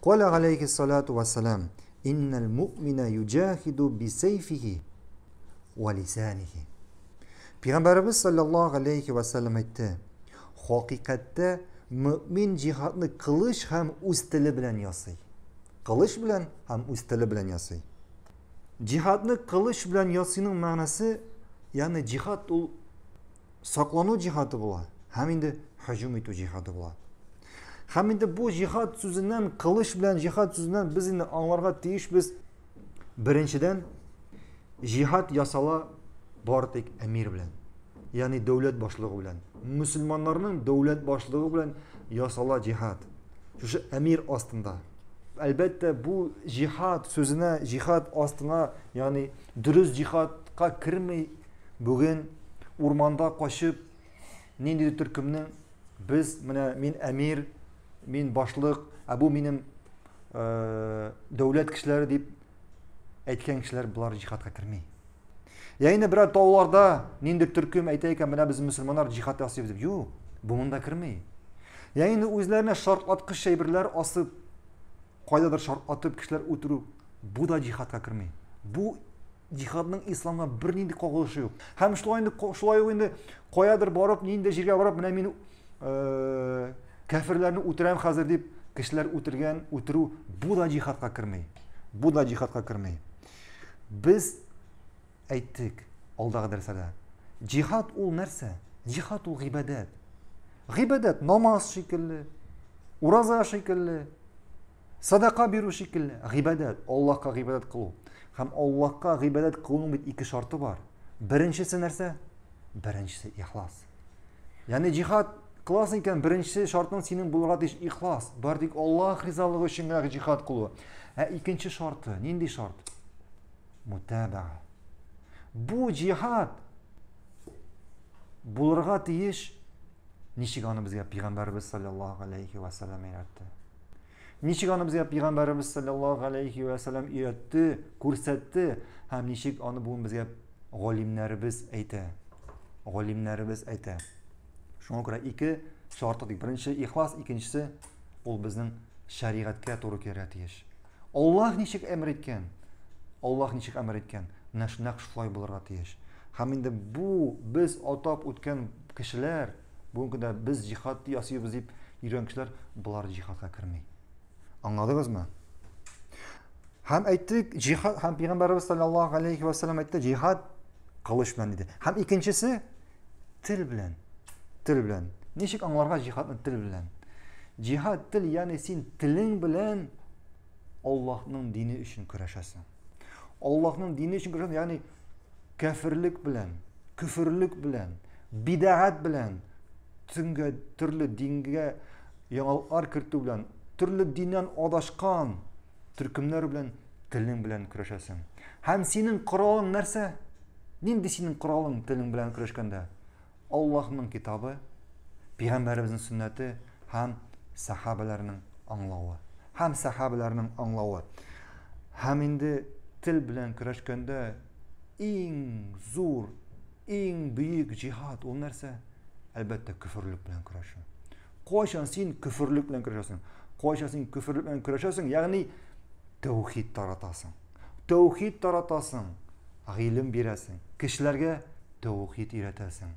Каля галәйһиссалату вассалам, иннәл муъмина юҗахиду бисәйфихи ва лисанихи. Пәйгамбәребез саллаллаһу алейхи ва саллям әйтте: Хакыйкатьтә мөмин җихадны кылыч һәм үз теле белән ясый. Кылыч белән һәм үз теле белән ясый. Җихадны кылыч белән ясыйның мәгънәсе, ягъни җихад ул саклану җихады була һәм инде һөҗүм итү җихады була. Һәм инде бу җихад сүзеннән, кылыч белән җихад сүзеннән без инде аңларга тиешбез. Беренчедән, җихад ясала бары тик әмир белән. Ягъни дәүләт башлыгы белән. Мөселманнарның дәүләт башлыгы белән ясала җихад. Шушы әмир астында. Әлбәттә, бу җихад сүзенә, җихад астына, ягъни дөрес җихадка керми бүген урманда качып ниндидер төркемнең без менә мин әмир, мин башлык, ә бу минем э, дәүләт кешеләре дип әйткән кешеләр болар җихадка керми. Я инде берәр тауларда ниндидер төркем әйтә икән, менә без мөселманнар җихад ясыйбыз дип. Юк, бу монда керми. Я инде үзләренә шартлаткыч әйберләр асып, кайдадыр шартлатып кешеләр үтерү, бу да җихадка керми. Бу җихадның исламга бернинди кагылышы юк. Һәм шулай инде шулай ук инде каядыр барып, нинди җиргә барып, менә мин э, кәферләрне үтерәм хәзер дип кешеләр үтергән, үтерү бу да җихадка керми. Бу да җихадка керми. Без әйттек алдагы дәресләрдә. Җихад ул нәрсә? Җихад ул гыйбадәт. Гыйбадәт намаз шикелле, ураза шикелле, Садака бирү шикелле, гыйбадәт, Аллаһка гыйбадәт кылу. Һәм Аллаһка гыйбадәт кылуның бит ике шарты бар. Беренчесе нәрсә? Беренчесе ихлас. Ягъни җихад кыласың икән, беренче шартың синең булырга тиеш ихлас. Бар тик Аллаһ ризалыгы өчен генә җихад кылу. Ә икенче шарты, нинди шарт? Мутабаа. Бу җихад булырга тиеш, ничек аны безгә пәйгамбәрбез саллаллаһу алейхи ва саллям өйрәтте. Ничек аны безгә пәйгамбәребез саллаллаһу алейхи ва саллям өйрәтте, күрсәтте һәм ничек аны бүген безгә галимнәребез әйтә. Галимнәребез әйтә. Шуңа күрә ике шарты дик. Беренче ихлас, икенчесе ул безнең шәригатькә туры килергә тиеш. Аллаһ ничек әмер иткән? Аллаһ ничек әмер иткән? Менә нәкъ шулай булырга тиеш. Һәм инде бу без атап үткән кешеләр, Бүгенге көндә без җихад ясыйбыз дип йөргән кешеләр болар җихадка керми. Аңладыгызмы? Һәм әйттек, җихад һәм пәйгамбәребез саллаллаһу алейхи ва саллям әйтте, җихад кылыч белән диде. Һәм икенчесе тел белән. Тел белән. Ничек аңларга җихадны тел белән? Җихад тел, ягъни син телең белән Аллаһның дине өчен көрәшәсең. Аллаһның дине өчен көрәшәсең, ягъни кәферлек белән, көферлек белән, бидәгать белән, төнгә төрле дингә яңалыклар кертү белән, төрле диннән адашкан төркемнәр белән телең белән көрәшәсең. Һәм синең коралың нәрсә? Нинди синең коралың телең белән көрәшкәндә? Аллаһның китабы, пәйгамбәребезнең сөннәте һәм сахабәләрнең аңлавы. Һәм сахабәләрнең аңлавы. Һәм инде тел белән көрәшкәндә иң зур, иң бөек җиһад ул нәрсә? Әлбәттә, көферлек белән көрәшү. Кайчан син көферлек белән көрәшәсең? Кайчан син көферлек белән көрәшәсең? Ягъни тәүхид таратасың. Тәүхид таратасың, гыйлем бирәсең, кешеләргә тәүхид өйрәтәсең.